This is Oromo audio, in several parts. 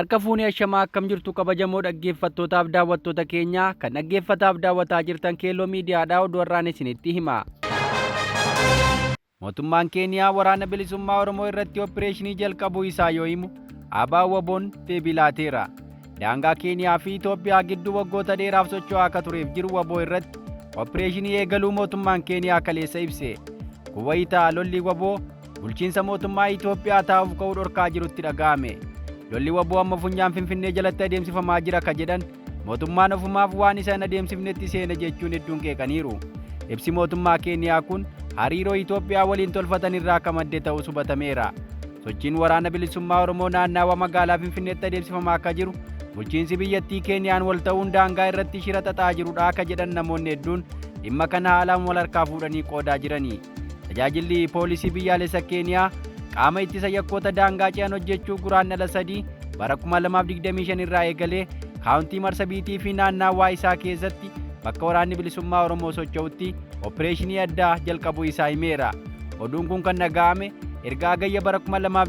Harka fuunee ashamaa akkam jirtu kabajamoo dhaggeeffattootaaf daawwattoota keenya kan dhaggeeffataaf daawwataa jirtan Keelloo Miidiyaadhaa oduu har'aan isinitti hima. Mootummaan Keeniyaa waraana bilisummaa Oromoo irratti oppireeshinii jalqabuu isaa yoo himu ABO-WBOn deebii laateera. Daangaa Keeniyaa fi Itoophiyaa gidduu waggoota dheeraaf socho'aa akka tureef jiru wbo irratti oppireeshinii eegaluu mootummaan Keeniyaa kaleessa ibse. Kun wayita lolli wbo bulchiinsa mootummaa Itoophiyaa taa'uuf ka'uu dhorkaa jirutti dhaga'ame. Lolli wbo amma funyaan Finfinnee jalatti adeemsifamaa jira ka jedhan mootummaan ofumaaf waan isa hin adeemsifnetti seene jechuun hedduun qeeqaniiru. Ibsi mootummaa Keeniyaa kun hariiroo Itoophiyaa waliin tolfatan irraa ka madde ta'uus hubatameera. Sochiin Waraana Bilisummaa Oromoo naannaawa magaalaa Finfinneetti adeemsifamaa akka jiru bulchiinsi biyyattii Keeniyaan wal ta'uun daangaa irratti shira xaxaa jirudha ka jedhan namoonni hedduun dhimma kana haalaan wal harkaa fuudhanii qoodaa jirani. Tajaajilli poolisii biyyaalessa Keeniyaa qaama ittisa yakkoota daangaa ce'an hojjechuu Guraandhala 3 bara 2025 irraa eegalee kaawuntii Marsabiitii fi naannaawaa isaa keessatti bakka waraanni bilisummaa Oromoo socho'utti oppireeshinii addaa jalqabuu isaa himeera. Oduun kun kan dhaga'ame erga Hagayya bara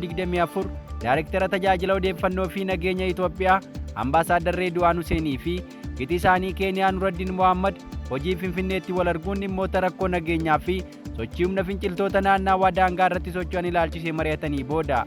2024 Daayirektara Tajaajila Odeeffannoo fi Nageenya Itoophiyaa Ambaasaaddar Reeduwaan Huseenii fi giti isaanii Keeniyaa Nuraddiin Mohammad hojii Finfinneetti wal arguun dhimmoota rakkoo nageenyaa fi sochii humna finciltoota naannaawaa daangaa irratti socho'an ilaalchisee mari'atanii booda.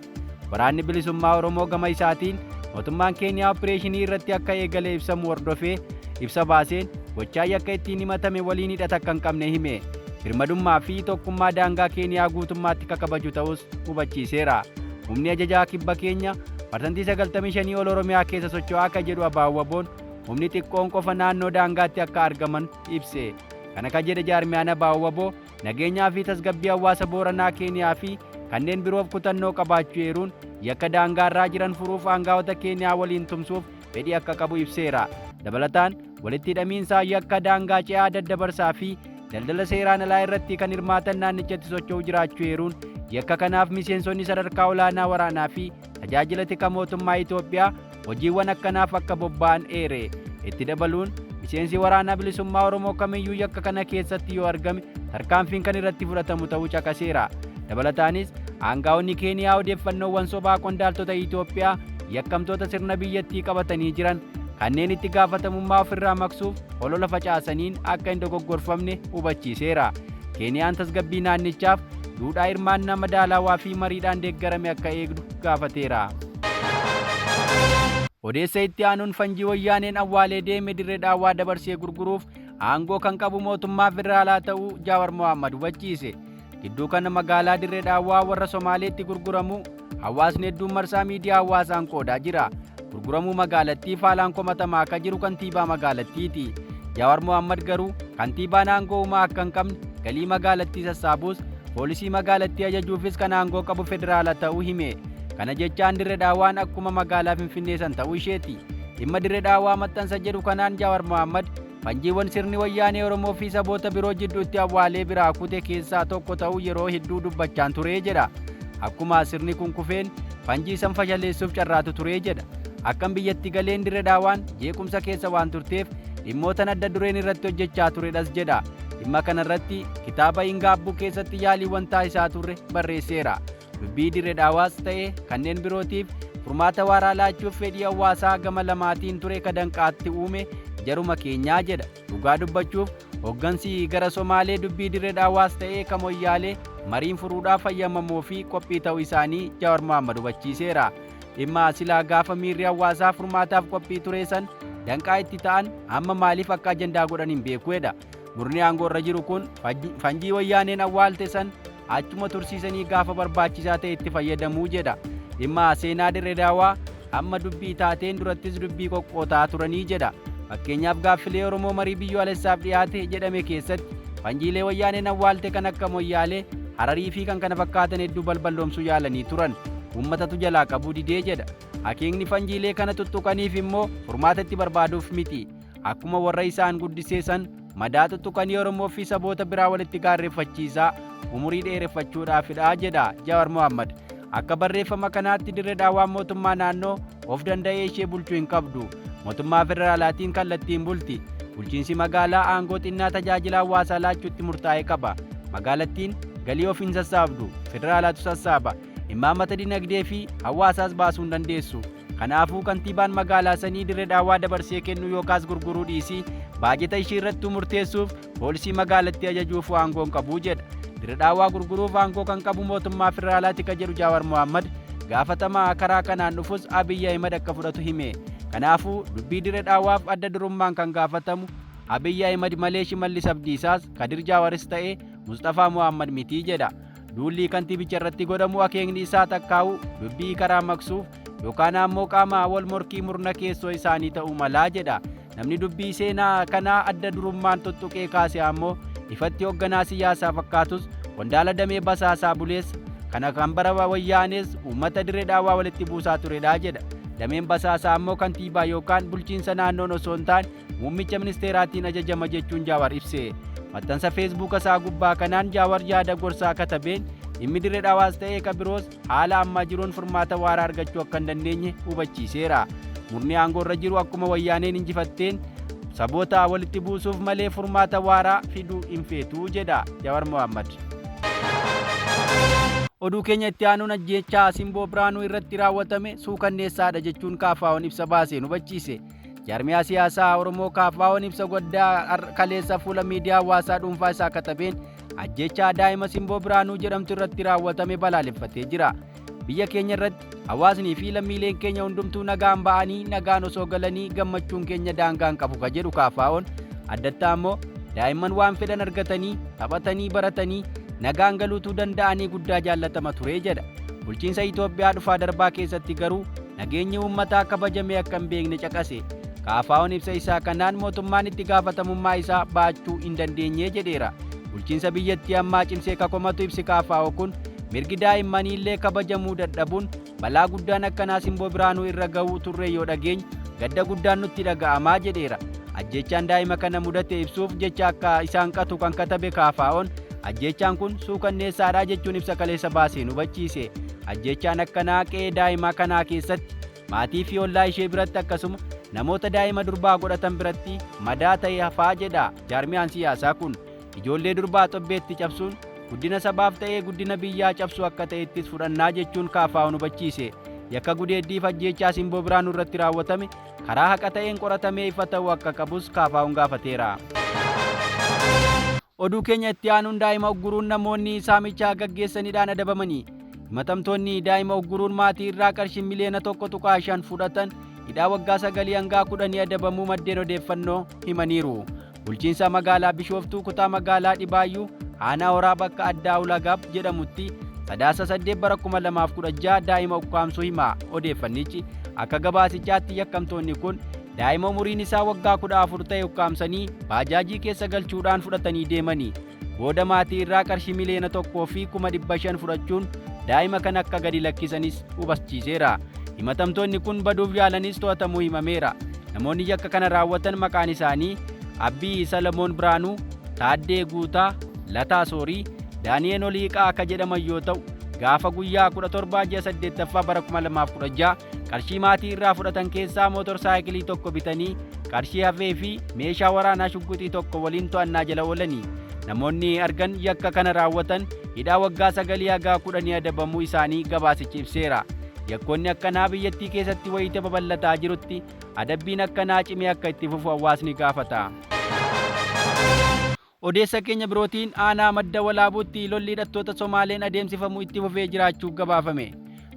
Waraanni Bilisummaa Oromoo gama isaatiin mootummaan Keeniyaa oppireeshinii irratti akka eegale ibsamu hordofee ibsa baaseen gochaa yakka ittiin himatame waliin hidhata akka hin qabne hime. Birmadummaa fi tokkummaa daangaa Keeniyaa guutummaatti ka kabaju ta'us hubachiiseera. Humni ajajaa kibba keenya parsantii 95 ol Oromiyaa keessa socho'aa akka jedhu ABO-WBOn humni xiqqoon qofa naannoo daangaatti akka argaman ibse. Kana ka jedhe jaarmiyaan ABO-WBO nageenyaa fi tasgabbii hawaasa Booranaa Keeniyaa fi kanneen biroof kutannoo qabaachuu eeruun yakka daangaarraa jiran furuuf aangaa'ota Keeniyaa waliin tumsuuf fedhii akka qabu ibseera. Dabalataan walitti hidhamiinsa yakka daangaa ce'aa daddabarsaa fi daldala seeraan alaa irratti kan hirmaatan naannichatti socho'u jiraachuu eeruun yakka kanaaf miseensonni sadarkaa olaanaa waraanaa fi tajaajila tika mootummaa Itoophiyaa hojiiwwan akkanaaf akka bobba'an eere. Itti dabaluun miseensi waraanaa bilisummaa Oromoo kamiyyuu yakka kana keessatti yoo argame tarkaanfiin kan irratti fudhatamu ta'uu caqaseera. Dabalataanis aangaa'onni Keeniyaa odeeffannoowwan sobaa qondaaltota Itoophiyaa yakkamtoota sirna biyyattii qabatanii jiran kanneen itti gaafatamummaa ofirraa maqsuuf holola facaasaniin akka hin dogoggorfamne hubachiiseera. Keeniyaan tasgabbii naannichaaf duudhaa hirmaannaa madaalawaa fi mariidhaan deeggarame akka eegdu gaafateera. Odeessa itti aanuun fanjii wayyaaneen awwaalee deeme Dirree Dhaawaa dabarsee gurguruuf aangoo kan qabu mootummaa federaalaa ta'uu Jaawar Mohammad hubachiise. Gidduu kana magaalaa Dirree Dhaawaa warra Somaaleetti gurguramuu hawaasni hedduun marsaa miidiyaa hawaasaan qoodaa jira. Gurguramuu magaalattiif haalaan komatamaa akka jiru kantiibaa magaalattiiti. Jawaar Mohammad garuu kantiibaan aangoo humaa akka hin qabne galii magaalattii sassaabuus poolisii magaalattii ajajuufis kan aangoo qabu federaala ta'uu hime. Kana jechaan Dirre Dhaawaan akkuma magaalaa Finfinnee san ta'uu isheeti. Dhimma Dirre Dhaawaa maxxansa jedhu kanaan Jawaar Mohammad Fanjiiwwan sirni Wayyaanee Oromoo fi saboota biroo jidduutti awwaalee biraa kute keessaa tokko ta'uu yeroo hedduu dubbachaan ture jedha. Akkuma sirni kun kufeen fanjii san fashaleessuuf carraatu ture jedha. Akkan biyyatti galeen Dirre Dhaawaan jeequmsa keessa waan turteef dhimmootan adda dureen irratti hojjechaa turedhas jedha. Dhimma kanarratti kitaaba Hin Gaabbuu keessatti yaaliiwwan taasisaa turre barreesseera. Dubbii Dirre Dhaawaas ta'e kanneen birootiif furmaata waaraa laachuuf fedhii hawaasaa gama lamaatiin ture ka danqaatti uume jaruma keenyaa jedha. Dhugaa dubbachuuf hoggansi gara Somaalee dubbii Dirre Dhaawaas ta'ee ka Moyyaalee mariin furuudhaaf hayyamamoo fi qophii ta'uu isaanii Jawar Mohammad hubachiiseera. Dhimma silaa gaafa miirri hawaasaa furmaataaf qophii turee san danqaa itti ta'an amma maaliif akka ajandaa godhan hin beeku jedha. Murni aangoo irra jiru kun fanjii wayyaaneen awwaalte san achuma tursiisanii gaafa barbaachisaa ta'e itti fayyadamuu jedha. Dhimma seenaa Dirree Daawaa amma dubbii taateen durattis dubbii qoqqootaa turanii jedha. Fakkeenyaaf gaaffilee Oromoo marii biyyaalessaaf dhiyaate jedhame keessatti fanjiilee wayyaaneen awwaalte kan akka Moyyaalee, Hararii fi kan kana fakkaatan hedduu balballoomsuu yaalanii turan. Uummatatu jalaa qabuu didee jedha. Akeekni fanjiilee kana tuttuqaniif immoo furmaata itti barbaaduuf miti. Akkuma warra isaan guddisee san madaa tuttuqanii Oromoo fi saboota biraa walitti gaarreeffachiisaa umurii dheereffachuudhaafidha jedha Jawar Mohammad. Akka barreeffama kanaatti Dirre Dhaawaan mootummaa naannoo of danda'ee ishee bulchu hin qabdu. Mootummaa federaalaatiin kallattiin bulti. Bulchiinsi magaalaa aangoo xinnaa tajaajila hawaasaa laachuutti murtaa'e qaba. Magaalattiin galii of hin sassaabdu, federaalaatu sassaaba. Imaammata dinagdee fi hawaasaas baasuu hin dandeessu. Kanaafuu kantiibaan magaalaa sanii Dirree Dhawaa dabarsee kennuu yookaas gurguruu dhiisii baajeta ishii irratti murteessuuf poolisii magaalattii ajajuuf aangoo hin qabu jedha. Dirree Dhawaa gurguruuf aangoo kan qabu mootummaa federaalaati ka jedhu Jaawar Mohammad, gaafatamaa karaa kanaan dhufus Abiy Ahimad akka fudhatu hime. Kanaafuu dubbii Dirree Dhawaaf adda durummaan kan gaafatamu Abiy Ahimad malee Shimallis Abdiisaas, Kadir Jaawaris ta'e Musxafaa Mohammad mitii jedha. Duulli kantiibicha irratti godhamu akeekni isaa takkaa'u dubbii karaa maqsuuf yookaan ammoo qaama wal morkii murna keessoo isaanii ta'uu malaa jedha. Namni dubbii seenaa kanaa adda durummaan tuttuqee kaase ammoo ifatti hoogganaa siyaasaa fakkaatus qondaala damee basaasaa buleessa kana kan bara Wayyaanes uummata Dirree Dhawaa walitti buusaa turedha jedha. Dameen basaasaa ammoo kantiibaa yookaan bulchiinsa naannoon osoo hin taane muummicha ministeeraatiin ajajama jechuun Jaawar ibse. Maxxansa Feesbuuka isaa gubbaa kanaan Jaawar yaada gorsaa katabeen dhimmi Dirree Dhawaas ta'ee ka biroos haala ammaa jiruun furmaata waaraa argachuu akka hin dandeenye hubachiiseera. Murni aangoo irra jiru akkuma Wayyaaneen injifatteen saboota walitti buusuuf malee furmaata waaraa fiduu hin feetu jedha Jaawar Mohammad. Oduu keenya itti aanuun ajjeechaa Simboo Biraanuu irratti raawwatame suukanneessaadha jechuun KFO'n ibsa baaseen hubachiise. Jaarmiyaa siyaasaa Oromoo KFO'n ibsa goddaa kaleessa fuula miidiyaa hawaasaa dhuunfaa isaa katabeen ajjeechaa daa'ima Simboo Biraanuu jedhamtu irratti raawwatame balaaleffatee jira. Biyya keenya irratti hawaasnii fi lammiileen keenya hundumtuu nagaan ba'anii nagaan osoo galanii gammachuun keenya daangaan qabu ka jedhu KFO'n, addattaa ammoo daa'imman waan fedhan argatanii taphatanii baratanii nagaan galuutuu danda'anii guddaa jaallatama ture jedha. Bulchiinsa Itoophiyaa dhufaa darbaa keessatti garuu nageenyi uummataa kabajamee akka hin beekne caqase. KFO'n ibsa isaa kanaan mootummaan itti gaafatamummaa isaa baachuu hin dandeenye jedheera. Bulchiinsa biyyattii ammaa cimsee kakomatu ibsi KFO kun mirgi daa'immanii illee kabajamuu dadhabuun balaa guddaan akkanaa Simboo Biraanuu irra ga'uu turre yoo dhageenyu gadda guddaan nutti dhaga'amaa jedheera. Ajjeechaan daa'ima kana mudate ibsuuf jecha akka isaan qatu kan katabe KFO'n ajjeechaan kun suukanneessaadha jechuun ibsa kaleessa baaseen hubachiise. Ajjeechaan akkanaa qe'ee daa'imaa kanaa keessatti maatii fi ollaa ishee biratti akkasuma namoota daa'ima durbaa godhatan biratti madaa ta'e hafaa jedha jaarmiyaan siyaasaa kun. Ijoollee durbaa xobbeetti cabsuun guddina sabaaf ta'ee guddina biyyaa cabsuu akka ta'ettis fudhannaa jechuun KFO'n hubachiise. Yakka gudeeddiif ajjeechaa Simboo Biraanuu irratti raawwatame karaa haqa ta'een qoratamee ifa ta'uu akka qabus KFO'n gaafateera. Oduu keenya itti aanuun daa'ima ugguruun namoonni saamichaa gaggeessanidhaan adabamanii. Himatamtoonni daa'ima ugguruun maatii irraa qarshii miliyoona 1.5 fudhatan hidhaa waggaa 9 hanga 10 adabamuu maddeen odeeffannoo himaniiru. Bulchiinsa magaalaa Bishooftuu kutaa magaalaa Dhibaayyuu aanaa Horaa bakka addaa Ulagaab jedhamutti Sadaasa 8 bara 2016 daa'ima ukkaamsuu hima odeeffannichi. Akka gabaasichaatti yakkamtoonni kun daa'ima umuriin isaa waggaa 14 ta'e ukkaamsanii baajaajii keessa galchuudhaan fudhatanii deemanii. Booda maatii irraa qarshii 1,500,000 fudhachuun daa'ima kana akka gadi lakkisanis hubachiiseera. Himatamtoonni kun baduuf yaalanis to'atamuu himameera. Namoonni yakka kana raawwatan maqaan isaanii Abbii Salamoon Biraanuu, Taaddee Guutaa, Lataa Soorii, Daani'eel Oliiqaa akka jedhaman yoo ta'u, gaafa guyyaa 17 ji'a 8ffaa bara 2016 qarshii maatii irraa fudhatan keessaa mootor saayikilii tokko bitanii qarshii hafee fi meeshaa waraanaa shugguxii tokko waliin to'annaa jala oolanii. Namoonni argan yakka kana raawwatan hidhaa waggaa 9 haga 10 adabamuu isaanii gabaasichi ibseera. Yakkoonni akkanaa biyyattii keessatti wayita babal'ataa jirutti adabbiin akkanaa cimee akka itti fufu hawaasni gaafata. Odeessa keenya birootiin aanaa Madda Walaabuutti lolli hidhattoota Somaaleen adeemsifamu itti fufee jiraachuu gabaafame.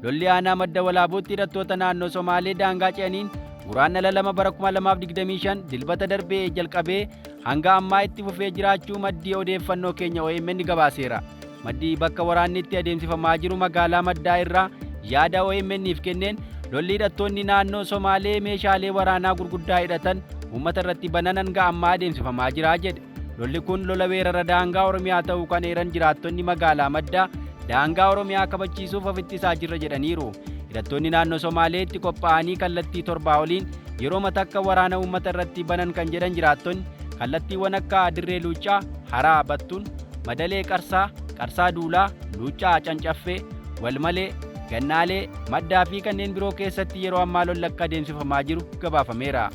Lolli aanaa Madda Walaabuutti hidhattoota naannoo Somaalee daangaa ce'aniin Guraandhala 2 bara 2025 Dilbata darbee jalqabee hanga ammaa itti fufee jiraachuu maddii odeeffannoo keenya OMN gabaaseera. Maddii bakka waraanni itti adeemsifamaa jiru magaalaa Maddaa irraa yaada OMN'if kenneen lolli hidhattoonni naannoo Somaalee meeshaalee waraanaa gurguddaa hidhatan uummata irratti banan hanga ammaa adeemsifamaa jira jedhe. Lolli kun lola weerara daangaa Oromiyaa ta'uu kan eeran jiraattonni magaalaa Maddaa daangaa Oromiyaa kabachiisuuf of ittisaa jirra jedhaniiru. Hidhattoonni naannoo Somaalee itti qophaa'anii kallattii 7 oliin yeroo matakka waraana uummata irratti banan kan jedhan jiraattonni kallattiiwwan akka Dirree Luuccaa, Haraa Battuun, Madalee Qarsaa, Qarsaa Duulaa, Luuccaa Cancaffee, Walmalee, Gannaalee, Maddaa fi kanneen biroo keessatti yeroo ammaa lolli akka adeemsifamaa jiru gabaafameera.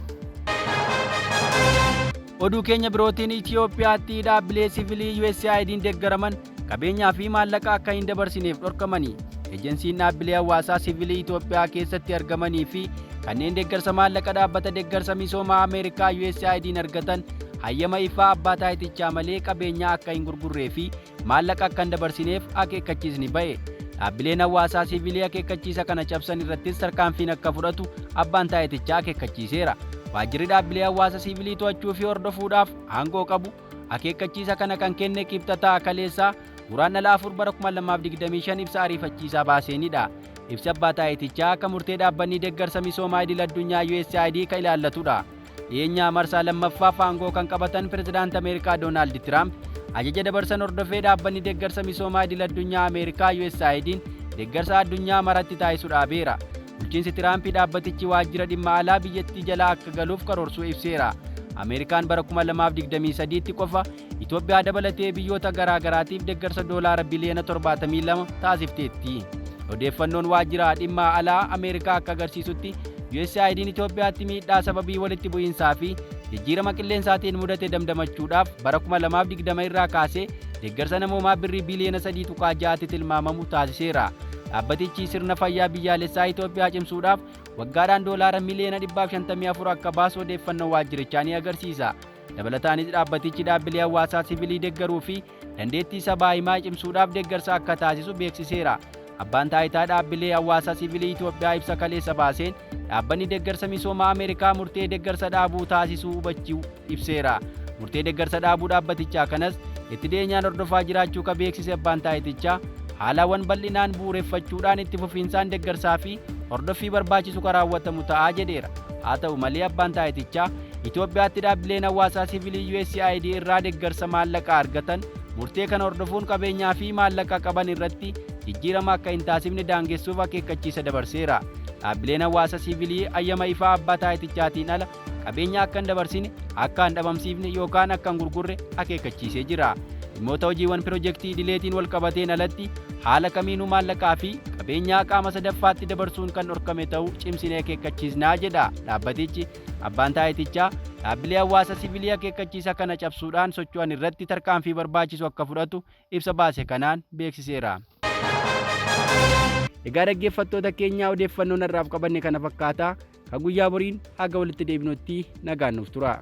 Oduu keenya birootiin Itiyoophiyaatti dhaabbilee sivilii USAID'n deeggaraman qabeenyaa fi maallaqa akka hin dabarsineef dhorkamani. Ejensiin dhaabbilee hawaasaa siviilii Itoophiyaa keessatti argamanii fi kanneen deeggarsa maallaqa dhaabbata deeggarsa misoomaa Ameerikaa USAID'n argatan hayyama ifaa abbaa taayitichaa malee qabeenyaa akka hin gurgurree fi maallaqa akka hin dabarsineef akeekkachiisni ba'e. Dhaabbileen hawaasaa siviilii akeekkachiisa kana cabsan irrattis tarkaanfiin akka fudhatu abbaan taayitichaa akeekkachiiseera. Waajjirri dhaabbilee hawaasa siviilii to'achuu fi hordofuudhaaf aangoo qabu akeekkachiisa kana kan kenne Kibxataa kaleessaa Guraandhala 4 bara 2025 ibsa ariifachiisaa baaseenidha. Ibsi abbaa taayitichaa akka murtee dhaabbanni deeggarsa misoomaa idil addunyaa USAID kan ilaallatudha. Dhiyeenyaa marsaa lammaffaaf aangoo kan qabatan Pirezidaanti Ameerikaa Doonaald Tiraamp ajaja dabarsan hordofee dhaabbanni deeggarsa misoomaa idil addunyaa Ameerikaa USAID'n deeggarsa addunyaa maratti taasisu dhaabeera. Bulchiinsi Tiraamp dhaabbatichi waajjira dhimma alaa biyyattii jalaa akka galuuf karoorsuu ibseera. Ameerikaan bara 2023tti qofa Itoophiyaa dabalatee biyyoota garaa garaatiif deeggarsa doolaara biliyoona 72 taasifteetti. Odeeffannoon waajjira dhimma alaa Ameerikaa akka agarsiisutti USAID'n Itoophiyaatti miidhaa sababii walitti bu'iinsaa fi jijjiirama qilleensaatiin mudate damdamachuudhaaf bara 2020 irraa kaasee deeggarsa namoomaa birrii biliyoona 3.6tti tilmaamamu taasiseera. Dhaabbatichi sirna fayyaa biyyaalessaa Itoophiyaa cimsuudhaaf waggaadhaan doolaara miliyoona 154 akka baasu odeeffannoo waajjirichaa ni agarsiisa. Dabalataanis dhaabbatichi dhaabbilee hawaasaa siviilii deeggaruu fi dandeettii sabaa himaa cimsuudhaaf deeggarsa akka taasisu beeksiseera. Abbaan taayitaa dhaabbilee hawaasaa siviilii Itoophiyaa ibsa kaleessa baaseen dhaabbanni deeggarsa misoomaa Ameerikaa murtee deeggarsa dhaabuu taasisuu hubachuu ibseera. Murtee deeggarsa dhaabuu dhaabbatichaa kanas itti dhiyeenyaan hordofaa jiraachuu ka beeksise abbaan taayitichaa haalawwan bal'inaan bu'uureffachuudhaan itti fufiinsaan deeggarsaa fi hordoffii barbaachisu kan raawwatamu ta'aa jedheera. Haa ta'u malee abbaan taayitichaa Itoophiyaatti dhaabbileen hawaasaa siviilii USAID irraa deeggarsa maallaqaa argatan murtee kana hordofuun qabeenyaa fi maallaqa qaban irratti jijjiirama akka hin taasifne daangessuuf akeekkachiisa dabarseera. Dhaabbileen hawaasa siviilii hayyama ifaa abbaa taayitichaatiin ala qabeenya akka hin dabarsine, akka hin dhabamsiifne yookaan akka hin gurgurre akeekkachiisee jira. Dhimmoota hojiiwwan pirojektii idileetiin wal qabateen alatti haala kamiinuu maallaqaa fi qabeenyaa qaama sadaffaatti dabarsuun kan dhorkame ta'uu cimsinee akeekkachiisnaa jedha dhaabbatichi. Abbaan taayitichaa dhaabbilee hawaasa siviilii akeekkachiisa kana cabsuudhaan socho'an irratti tarkaanfii barbaachisu akka fudhatu ibsa baase kanaan beeksiseera. Egaa dhaggeeffattoota keenyaa, odeeffannoon har'aaf qabanne kana fakkaata. Kan guyyaa boriin haga walitti deebinutti nagaan nuuf tura.